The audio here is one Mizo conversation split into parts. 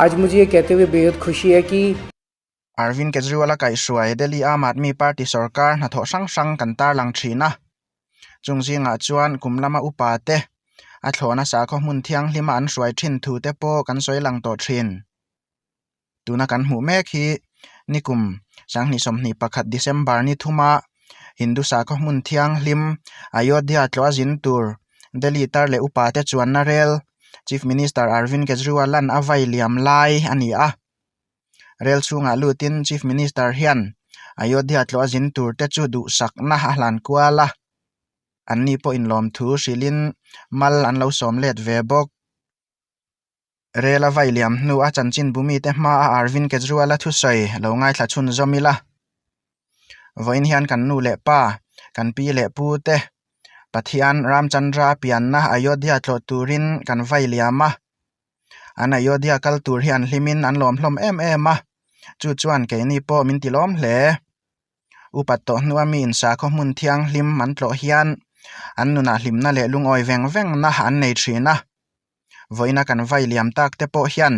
आज मुझे ये कहते हुए बेहद खुशी है कि Arvind Kejriwal-a kaihhruai Delhi Aam Aadmi Party sorkar hnathawh hrang hrang kan tarlang thin a. Chung zingah chuan kum lama upa te a thlawhna sakhaw hmun thianghlima an hruai thin thu te pawh kan sawi lang tawh thin. Tuna kan hmuh mek hi nikum sanghnih 21 December ni thuma Hindu sakhaw hmun thianghlim Ayodhya tlawh a zin tur Delhi tar leh upa te chuanna rel Chief Minister Arvind Kejriwal-a'n a vai liam lai a ni a. Rel chhungah lutin Chief Minister hian Ayodhya tlawh a zin tur te chu duhsakna a hlan kual a, anni pawhin lawmthu hrilhin mal an lo sawm let ve bawk. Rel a vai liam hnu a chanchin bumite hmaa Arvind Kejriwal-a thusawi lo ngaithla chhunzawm ila. Vawiin hian kan nu leh pa, kan pi leh pu te Pathian Ramchandra pianna Ayodhya tlawh turin kan vai liam a. An Ayodhya kal tur hi an hlimin an lawm hlawm em em a, chu chuan keini pawh min ti lawm hle. Upat tawh hnua mi insakhaw hmun thianghlim an tlawh hian an nunah hlimna leh lungawi veng vengna an nei thin a. Vawiina kan vai liam tak te pawh hian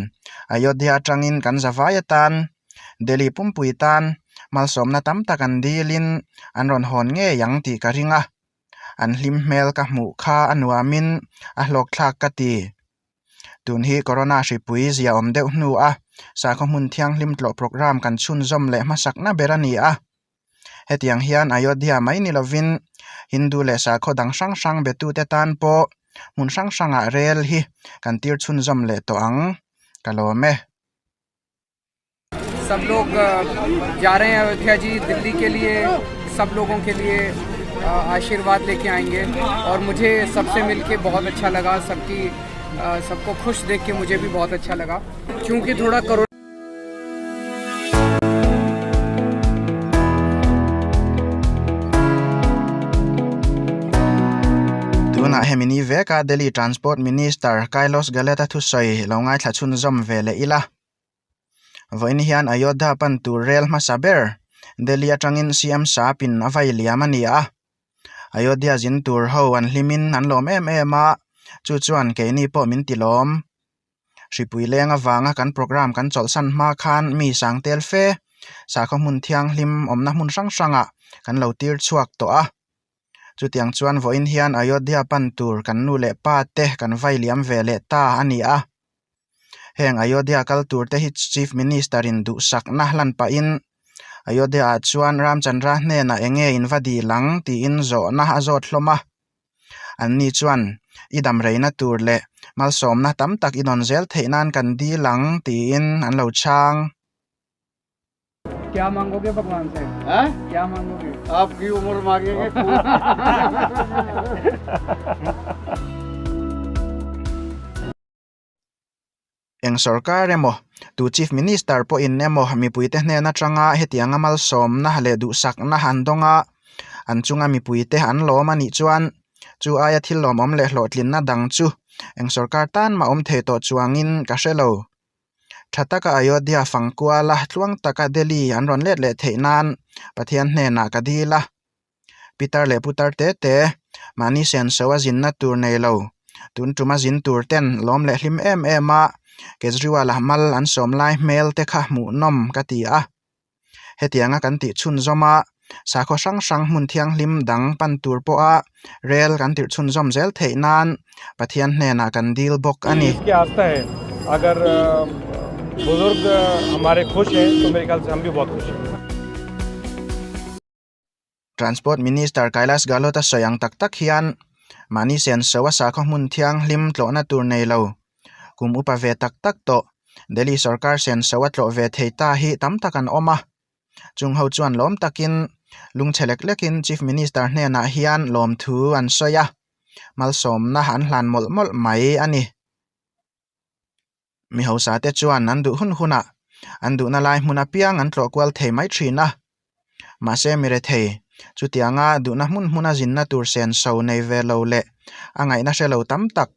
Ayodhya atangin kan zavai atan Delhi pumpui tan malsawmna tam tak an dilin an rawn hawn ngei ang tih ka ring a. An hlim hmel ka hmuh kha a nuamin a hlawkthlak ka ti. Tun hi Corona hripui zia awm deuh hnu a sakhaw hmun thianghlim tlawh programme kan chhunzawm leh hmasakna ber a ni a. Hetiang hian Ayodhya mai ni lovin Hindu leh sakhaw dang hrang hrang betute tan pawh hmun hrang hrangah rel hi kan tir chhunzawm leh tawh ang ka lawm e. सब लोग जा रहे हैं अयोध्या जी दिल्ली के लिए सब लोगों के लिए आशीर्वाद लेके आएंगे और मुझे सबसे मिलके बहुत अच्छा लगा सबकी सबको खुश देख के मुझे भी बहुत अच्छा लगा क्योंकि थोड़ा करो Tunah hemi ni veka Delhi Transport Minister Kailash Gehlot-a thusawi lo ngaithla chhunzawm ve leh ila. Vawiin hian Ayodhya pan tur rel hmasa ber Delhi atangin CM Saap-in a vai liam a ni a. Ayodhya zin tur ho an hlimin an lawm em em a, chu chuan keini pawh min ti lawm. Hripui leng avanga kan programme kan chawlhsan hma khan mi sang tel fe sakhaw hmun thianghlim awmna hmun hrang hrangah kan lo tir chhuak tawh a. Chutiang chuan vawiin hian Ayodhya pan tur kan nu leh pa te kan vai liam ve leh ta a ni a. Heng Ayodhya kal tur te hi Chief Minister in duhsakna hlan pahin Ayodhya ah chuan Ramchandra hnenah eng nge in va dil ang tiin zawhna a zawt hlawm a. Anni chuan i dam reina tur leh malsawmna tam tak i dawn zel theih nan kan dil ang tiin an lo chhang. क्या मांगोगे भगवान से हैं? क्या मांगोगे आपकी उम्र मांगेंगे Eng sorkar emaw, tu Chief Minister pawhin emaw mipuite hnen atanga hetianga malsawmna leh duhsakna an dawng a, an chunga mipuite an lawm a nih chuan chu aia thil lawmawm leh hlawhtlinna dang chu eng sorkar tan mah awm thei tawh chuangin ka hre lo. Tha taka Ayodhya fang kuala tluang taka Delhi an rawn let leh theih nan Pathian hnenah ka dil a. Pitar leh putar te te mahni senso a zinna tur nei lo. Tun tuma zin tur ten lawm leh hlim em em a Kejriwal a mal an sawm lai hmel te kha hmuhnawm ka ti a. Hetianga kan tih chhunzawm a, sakhaw hrang hrang hmun thianghlim dang pan tur pawha rel kan tirh chhunzawm zel theih nan Pathian hnenah kan dil bawk a ni. Transport Minister Kailash Gahlot a sawi ang tak tak hian mahni senso a sakhaw hmun thianghlim tlawhna tur nei lo kum upa ve tak tak tawh Delhi sorkar senso a tlawh ve thei ta hi tam tak an awm a. Chung ho chuan lawm takin lungchhe lek lekin Chief Minister hnenah hian lawmthu an sawi a, malsawmna an hlan mawlh mawlh mai a ni. Mi hausa te chuan an duh hun hunah an duhna lai hmun apiang an tlawh kual thei mai thin a. Mahse mi rethei, chutianga duhna hmun hmuna zinna tur senso nei ve lo leh a ngaihna hre lo tam tak,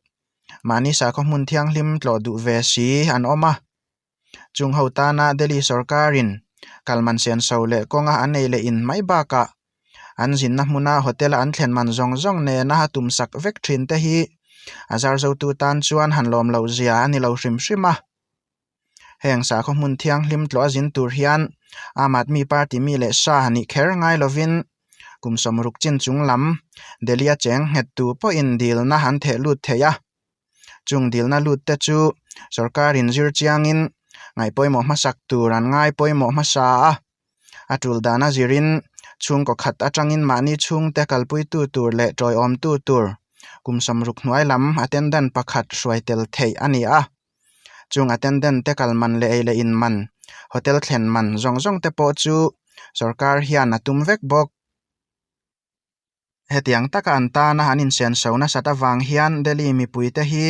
mahni sakhaw hmun thianghlim tlawh duh ve si an awm a. Chung ho tana Delhi sorkarin kalman senso leh kawnga an ei leh in mai bakah an zinna hmuna hotel a an thlen man zawng zawng nena a tumsak vek thin te hi a zar zotu tan chuan han lawm loh zia a ni lo hrim hrim a. Heng sakhaw hmun thianghlim tlawh a zin tur hian Aam Aadmi Party mi leh sa nih kher ngai lovin kum 60 chin chung lam Delhi a cheng nghet tu pawhin dilna an theh lut thei a. Chung dilna lut te chu sorkarin zir chiangin ngaih pawimawh hmasak tur an ngai pawimawh hmasa a. A tul dana zirin chhungkaw khat atangin mahni chhungte kalpuitu tur leh tawiawmtu tur kum 60 hnuai lam attendant pakhat hruai tel theih a ni a. Chung attendant te kal man leh ei leh in man, hotel thlen man zawng zawng te pawh chu sorkar hian a tum vek bawk. Hetiang taka an tana an insenso nasat avang hian Delhi mipuite hi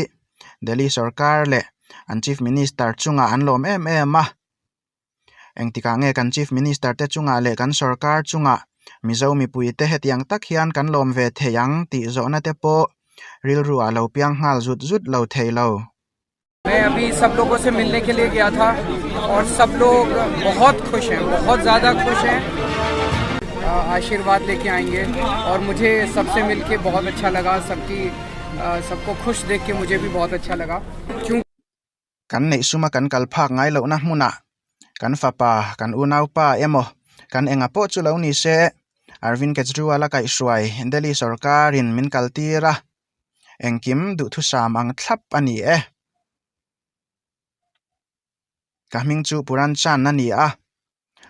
Delhi sorkar leh an Chief Minister chungah an lawm em em a. Engtikah nge kan Chief Minister te chungah leh kan sorkar chungah Mizo mipuite hetiang tak hian kan lawm ve thei ang tih zawhna te pawh rilru ah lo piang nghal zut zut lo thei lo. मैं अभी सब लोगों से मिलने के लिए गया था और सब लोग बहुत खुश हैं, बहुत ज़्यादा खुश हैं। आशीर्वाद लेके आएंगे और मुझे सबसे मिलके बहुत अच्छा लगा, सबकी सबको खुश देख के मुझे भी बहुत अच्छा लगा। क्यों Kan neih suma kan kal phak ngai lohna hmunah kan fapa, kan unaupa emaw kan enga pawh chu lo ni se, Arvind Kejriwal a kaihhruai Delhi sorkarin min kaltir a, engkim duhthusam ang thlap a ni e. Ka hming chu Puran Chan a ni a,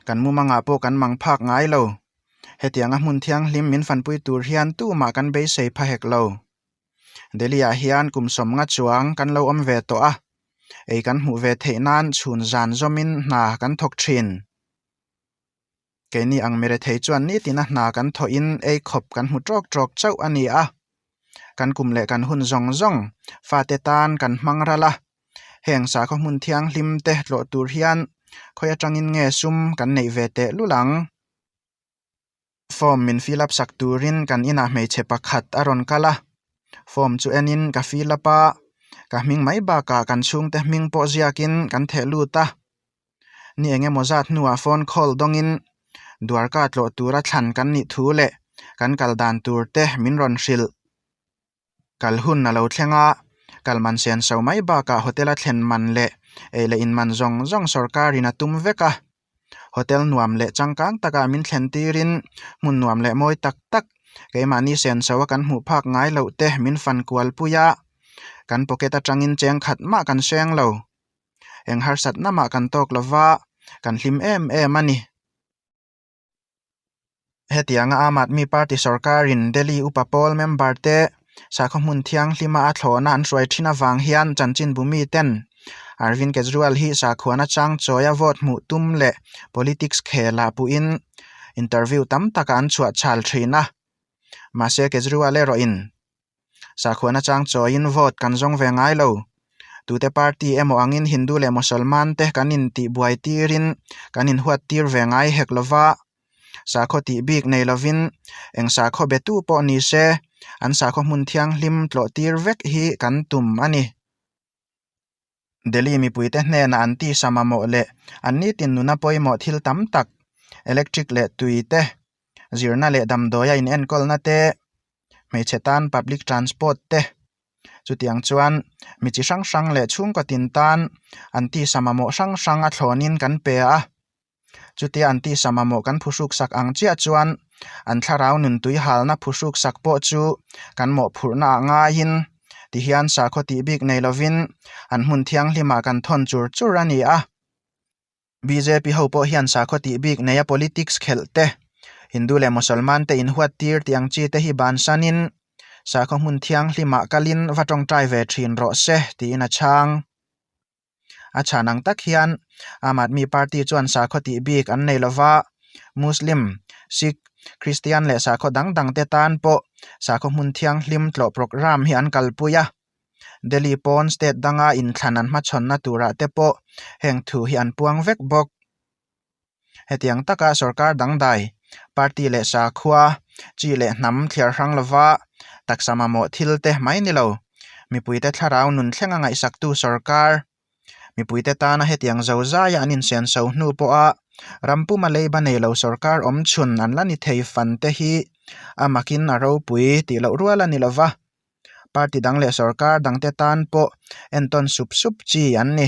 kan mumangah pawh kan mang phak ngai lo. Hetianga hmun thianghlim min fanpui tur hian tumah kan beisei pha hek lo. Delhi-ah hian kum 50 chuang kan lo awm ve tawh a, ei kan hmuh ve theih nan chhun zan zawmin hna kan thawk thin. Keini ang mirethei chuan nitina hna kan thawhin ei khawp kan hmu tawk tawk chauh a ni a. Kan kum leh kan hun zawng zawng fate tan kan hmang ral a. Heng sakhaw hmun thianghlim te tlawh tur hian khawi atangin nge sum kan neih ve teh lul ang? Form min fill up sak turin kan inah hmeichhe pakhat a rawn kal a. Form chu enin ka fill up a, ka hming mai bakah kan chhungte hming pawh ziakin kan theh lut a. Ni eng emaw zat hnuah phone call dawngin Dwarka tlawh tura thlan kan nih thu leh kan kal dan tur te min rawn hrilh. Kal hun a lo thleng a, kal man sen so mai bakah hotel a thlen man leh ei leh in man zawng zawng sorkarin a tum vek a. Hotel nuam leh changkang takah min thlen tirin hmun nuam leh mawi tak tak keimahni sen so a kan hmuh phak ngai loh te min fan kual pui a, kan pocket atangin cheng khat mah kan seng lo. Eng harsatna mah kan tawk lova, kan hlim em em a ni. Hetianga Aam Aadmi Party sorkarin Delhi upa pawl member te sakhaw hmun thianghlima a thlawhna an hruai thin avang hian chanchinbu miten Arvind Kejriwal hi sakhuana chang chawia vote hmuh tum leh politics khelah puhin interview tam takah an chhuah chhal thin a. Mahse Kejriwal erawhin Sakhuana chang chawiin vote kan zawng ve ngai lo. Tute party emaw angin Hindu leh Mosalman te kan intih buai tirin kan inhuat tir ve ngai hek lova. Sakhaw tih bik nei lovin eng sakhaw betu pawh ni se an sakhaw hmun thianghlim tlawh tir vek hi kan tum a ni. Delhi mipuite hnenah an tisa mamawh leh an nitin nuna pawimawh thil tam tak, electric leh tui te, zirna leh damdawia inenkawlna te, hmeichhe tan public transport te, chutiang chuan mi chi hrang hrang leh chhungkaw tin tan an tisa mamawh hrang hrang a thlawnin kan pe a. Chutia an tisa mamawh kan phuhruk sak ang chiah chuan an thlarau nun tui halna phuhruk sak pawh chu kan mawhphurhna ah ngaiin tihian sakhaw tih bik nei lovin an hmun thianghlimah kan thawn chur chur a ni a. Bjp ho pawh hian sakhaw tih bik neia politics khelh te, Hindu leh Mosalman te inhuat tir tih ang chi te hi bansanin sakhaw hmun thianghlimah kalin va tawngtai ve thin rawh se tiin a chhang. A chhan ang tak hian Aam Aadmi Party chuan sakhaw tih bik an nei lova, Muslim, Sikh, Christian leh sakhaw dang dang te tan pawh sakhaw hmun thianghlim tlawh programme hi an kalpui a. Delhi pawn state danga inthlan an hmachhawnna turah te pawh heng thu hi an puang vek bawk. Hetiang taka sorkar dangdai, party leh sakhua, chi leh hnam thliar hrang lova taksa mamawh thil te mai ni lo. Mipuite thlarau nun thlenga ngaihsaktu sorkar, mipuite tana hetiang zo zaia an insenso hnu pawha ram puma leiba nei lo sorkar awm chhun an la ni thei fan te hi a makin a ropui tih loh rual a ni lova, party dang leh sorkar dangte tan pawh entawn sup sup chi an ni.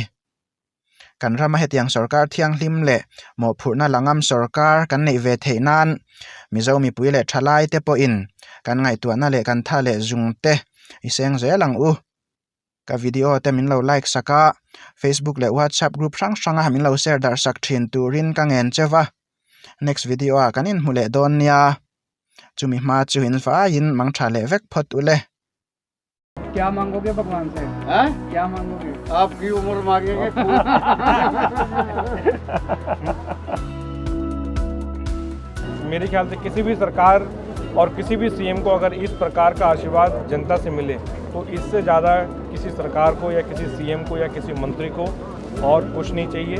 Kan rama hetiang sorkar thianghlim leh mawhphurhna la ngam sorkar kan neih ve theih nan Mizo mipui leh thalai te pawhin kan ngaihtuahna leh kan tha leh zung te i seng zel ang u. Ka video te min lo like sak a, Facebook leh WhatsApp group hrang hranga min lo share darh sak thin turin ka ngen che va. Next video ah kan inhmu leh dawn nia. Chumi hma chu in vaiin mangtha leh vek phawt ule. क्या मांगोगे भगवान से हैं? क्या मांगोगे आपकी उम्र मांगेंगे खूब। मेरे ख्याल से किसी भी सरकार और किसी भी सीएम को अगर इस प्रकार का आशीर्वाद जनता से मिले तो इससे ज़्यादा किसी सरकार को या किसी सीएम को या किसी मंत्री को और कुछ नहीं चाहिए।